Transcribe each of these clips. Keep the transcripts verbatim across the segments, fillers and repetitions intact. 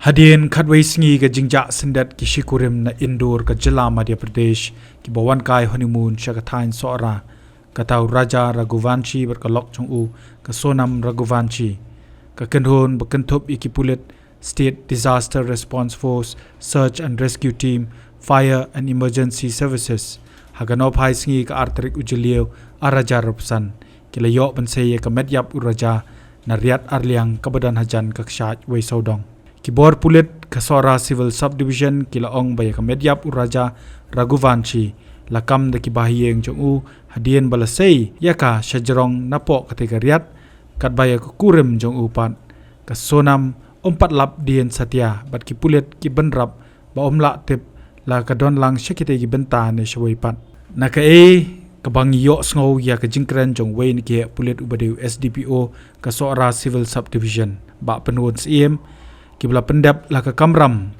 Hadien khatwei sngi ka jingjah syndet ki shikurim na Indore ka jylla Madhya Pradesh, kiba wan kai honeymoon sha ka thaiñ Sohra, kata u Raja Raghuvanshi bad ka lok jong u ka Sonam Raghuvanshi. Ka kynhun ba kynthup ïa ki pulit, State Disaster Response Force, Search and Rescue Team, Fire and Emergency Services, ha ka nohphai sngi ka ar tarik u Jylliew ar hajar arphew san, ki la ïoh ban sei ïa ka met ïap u Raja na riat Arliang kaba don hajan ka kshaid Wei Sawdong. Ki bor pulit ka Sohra Civil Subdivision ki la ong ba ïa ka met ïap u Raja Raghuvanshi la kam da ki bahaïing jong u hadien ba la sei ïa ka shajrong napoh katei ka riat, katba ïa ka kurim jong u pat, ka Sonam, um pat lap dien satia bad ki pulit ki bynrap ba um lah tip la ka don lang sha kitei ki bynta ne shawei pat. Na kaei kaba ngi ïohsngew ïa ka jingkren jong uwei na ki heh pulit uba dei u S D P O ka Sohra Civil Subdivision, Bah Pynwun Syiem, kiba la pyndep la ka kamram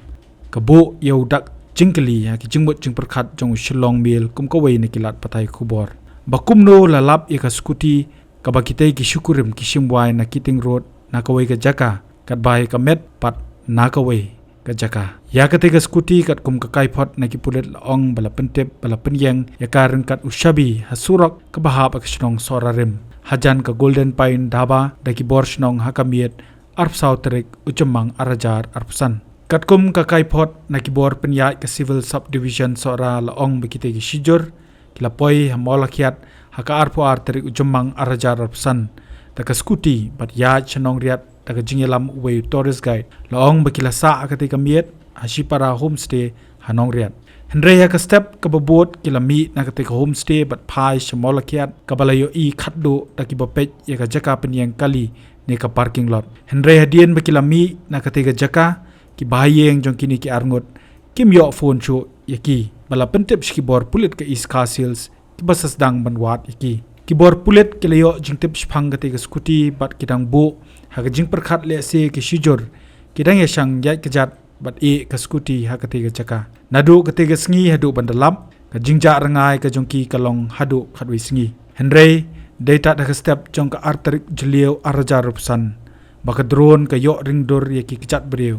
ka buh ïa u dak jingkylli ha ki jingmut jingpyrkhat jong u Shillong Mail kum kawei na ki lad pathai khubor, ba kumno la lap ïa ka skuti kaba kitei ki shikurim ki shim wai na Keating Road na kawei ka jaka, katba ïa ka met pat na kawei ka jaka. Ïa katei ka skuti katkum ka kaiphod na ki pulit la ong ba la pyntip ba la pynïeng ïa ka ryngkat u shabi ha surok kaba hap ha ka shnong Sohrarim, hajan ka Golden Pine Dhaba da ki bor shnong ha ka miet arphew saw tarik u Jymmang ar hajar arphew san. Katkum ka kaiphod na ki bor pynïaid ka Civil Subdivision Sohra la ong ba kitei ki shijur ki la poi ha Mawlakhiat ha ka arphew ar tarik u Jymmang ar hajar arphew san da ka skuti bad ïaid sha Nongriat da ka jingïalam uwei u tourist guide. La ong ba ki la sah ha katei ka miet ha Shipara Homestay ha Nongriat. Hynrei ha ka step kaba bud ki la mih na katei ka homestay bad phai sha Mawlakhiat, kaba la ïohi khatduh da kiba peit ïa ka jaka pynïeng kali ne ka parking lot. Hynrei hadien ba ki la mih na katei ka jaka, ki bahaïing jong kine ki arngut kim ïoh phone shuh ïa ki, ba la pyntip sha ki bor pulit ka East Khasi Hills, kiba sa sdang ban wad ïa ki. Ki bor pulit ki la ïoh jingtip shaphang katei ka skuti bad ki dang buh ha ka jingpyrkhat lehse ki shijur ki dang ïashang ïaid kjat bad ïeh ka skuti ha katei ka jaka. Naduh katei ka sngi haduh ban da lap, ka jingjah rngai ka jong ki ka long haduh khatwei sngi. Hynrei dei tad ha ka step jong ka ar tarik Jylliew ar hajar arphew san ba ka drone ka ïoh ring dur ïa ki kjat briew.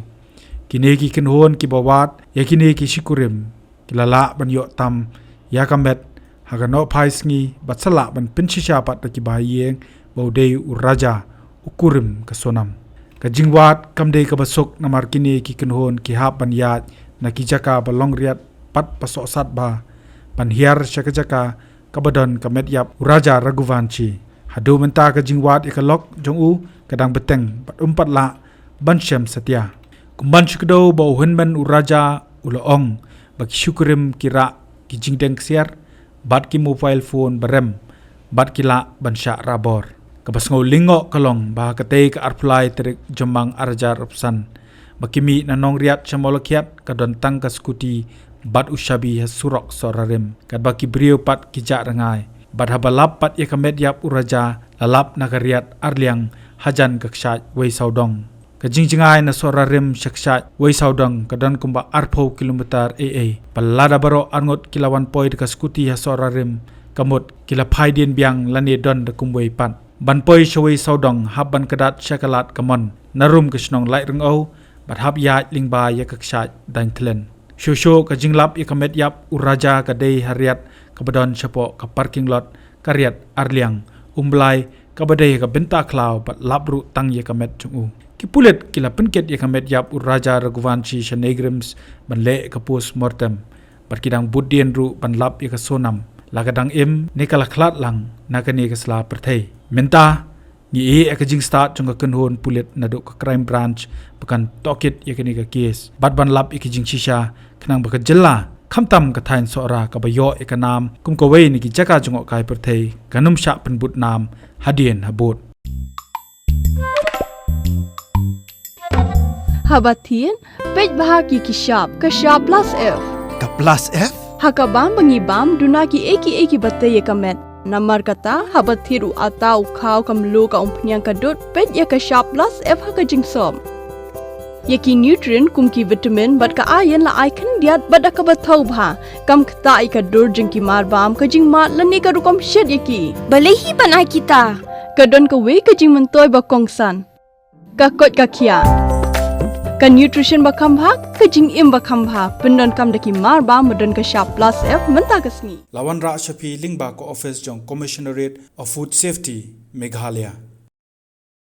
Kine ki kynhun kiba wad ïa kine ki shikurim ki la lah ban ïoh tam ïa ka met ha ka nohphai sngi bad sa lah ban pynshisha pat da ki bahaïing ba u dei u Raja, u kurim ka Sonam. Ka jingwad kam dei kaba suk namar kine ki kynhun ki hap ban ïaid na ki jaka ba long riat bad ba sohsat bha ban hiar sha ka jaka kaba don ka met ïap u Raja Raghuvanshi. Haduh mynta ka jingwad ïa ka lok jong u ka dang bteng bad um pat lah ban shem satia. Kumban shu kdew ba u hynmen u Raja u la ong ba ki shikurim ki rah ki jingdeng ksiar bad ki mobile phone ba rem bad ki lah ban shah rah bor. Kaba sngew lyngngoh ka long ba ha katei ka arphew lai tarik Jymmang ar hajar arphew san ba ki mih na Nongriat sha Mawlakhiat ka don tang ka skuti bad u shabi ha surok Sohrarim, katba ki briew pat ki jah rngai. Bad haba lap pat ïa ka met ïap u Raja la lap na ka riat Arliang hajan ka kshaid Wei Sawdong. Ka jingjngai na Sohrarim sha kshaid Wei Sawdong ka don kumba arphew kilometer ei ei. Ba lada baroh arngut ki la wan poi da ka skuti ha Sohrarim, ka mut ki la phai dien biang lane don da kumwei pat. Ban poi sha Wei Sawdong hap ban kdat sha ka lad ka mon na rum ka shnong Laitryngew bad hap ïaid lyngba ïa ka kshaid Dainthlen. Shuh shuh ka jinglap ïa ka met ïap u Raja ka dei ha riat kaba don shapoh ka parking lot ka riat Arliang, Umblai, kaba dei ha ka bynta khlaw bad lap ruh tang ïa ka met jong u. Ki pulit ki la pynkit ïa ka met ïap u Raja Raghuvanshi sha NEIGRIHMS ban leh ka post mortem bad ki dang bud dien ruh ban lap ïa ka Sonam, la ka dang im ne ka la khlad lang na kane ka sla pyrthei. Mynta ngi ïeh ïa ka jingstad jong ka kynhun pulit naduh ka Crime Branch ba kan tohkit ïa kane ka case bad ban lap ïa ka jingshisha, khnang ba ka jylla, khamtam ka thaiñ Sohra kaba ïoh ïa ka nam kum kawei na ki jaka jngohkai pyrthei kan ym shah pynbud nam hadien habud. Haba thied, peit bha ki ki shap, ka shap plus F. Ka plus F? Ha ka bam ba ngi bam, duna kiei kiei kiba tei ïa ka met. Namar kata, haba thied u atta u khaw ka mluh ka umphniang ka dud, peit ïa ka shap plus F ha ka jingsop. Ïa ki nutrient kum ki vitamin bad ka iron la ai khyndiat bad da kaba thaw bha. Kam ktah ïa ka dur jong ki marbam, ka jingmad lane ka rukom shet ïa ki. Balei hi ban ai kita? Ka don kawei ka jingmyntoi ba kongsan. Ka koit ka khiah. Ka nutrition ba kham bha, ka jingim ba kham bha, pyndonkam da ki mar ba, ba don ka shap plus F mynta ka sngi. La wanrah sha phi lyngba ka office jong Commissionerate of Food Safety, Meghalaya.